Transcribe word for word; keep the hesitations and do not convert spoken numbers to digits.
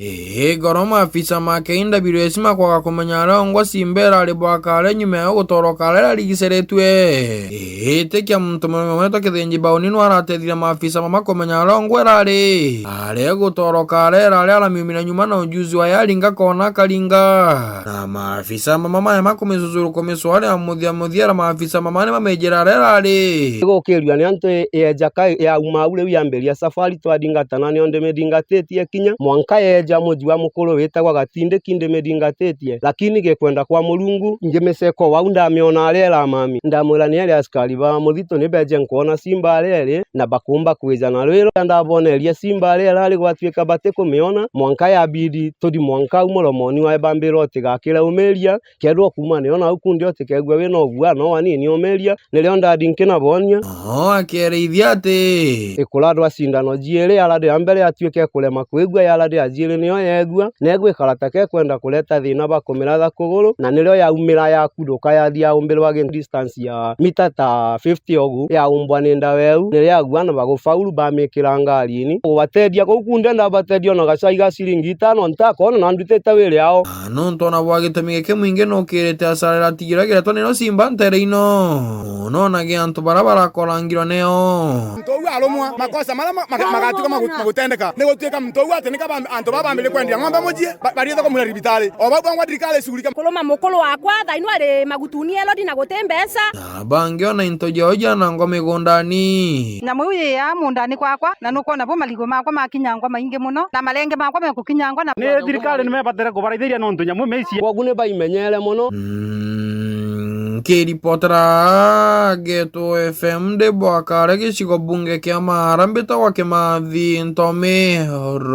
Ii, goro maafisa ma K W S makwaga kumenya aria ongwa simba irari bwakare nyuma ya gutoroka aria irarigiceretue. Ii, ti kia muntu murume umwe wetwa Kithinji Bauni nwe aratethire maafisa mama kumenya aria ongwa irari. Aria gutoroka aria irari aramiumira nyuma na ujuzi wayo aringa kona akaringa. Na maafisa mama maya makumisucuru kumiswaria muthia muthia na maafisa mama ni mamejera aria irari. Igukirua ni antu i-, ieja kai yauma au riu yambiria safari twaringatana nio ndimithingatitie kinya mwanka yeja muji wa mukuru witagwa Gatindiki ndimithingatitie, lakini gikwenda kwa Murungu ngimiceko wau ndamiona aria iramami. Ndamwira ni eri askari ba muthitu ni beje nkwona simba aria iri na bakumba kwija na rwiro. Ndaboneria simba aria irari gwatuika batikumiona, mwanka yabidi tuthi mwanka au muromoni wae bambira utigakire umiria, kethirwa kuuma nio nau kundi utikegua wina ugua no wanini umiria. Nirio ndathi nkinabonia. Oo, akiereithia ati, ikuradwa cindano jiiri, yaradi ya mbere yatuika ikurema kwigua, yaradi ya jiiri niyo yegua, na igwikara ta kekwenda kureta thina bakumiratha kuguru, na nirio yaumira yakuruka yathi yaumbirwa gi distance ya mita ta fifty ugu, yaumbwa ni ndawa iu, nirio yagua na bagufaulu bamikira ngarini. Kubatethia kuu kundi ndabatethia ona gacai ga ciringi itano ntakona na ndutite wiri ao. Na nontu ona bwa gitumi giki mwingi nukirite asara iratigira giretwa niro simba ntere ino. Nonage antu bara barakorangirwa neo. Muntu uu arumwa, makosa mara ma-, ma-, magatuika magu-, magutendeka. Ni gutuika muntu uu ati nika bambi-, antu baa bambire kwendia ng'ombe mucii, ba-, bariite kumwira ribitari. O bau bongwa thirikari icugurike. Kuruma mukuru wakwa, thainu ari magutuni elodi na guti mbeca. Na bangi ona into ciao cianangwa migundani. Nyamu iu yia mundani kwakwa, na nukwona bu marigu makwa makinyangwa maingi muno, na marenge makwa mekukinyangwa na. Ni thirikari nimebatire kubaraithiria nontu nyamu imeici. Kwogu ni baimenyere muno. Mm, nkiripotera Geto F M ndi bwakare gicigo bunge kia Maara mbitagwa Kimathi Ntomiro.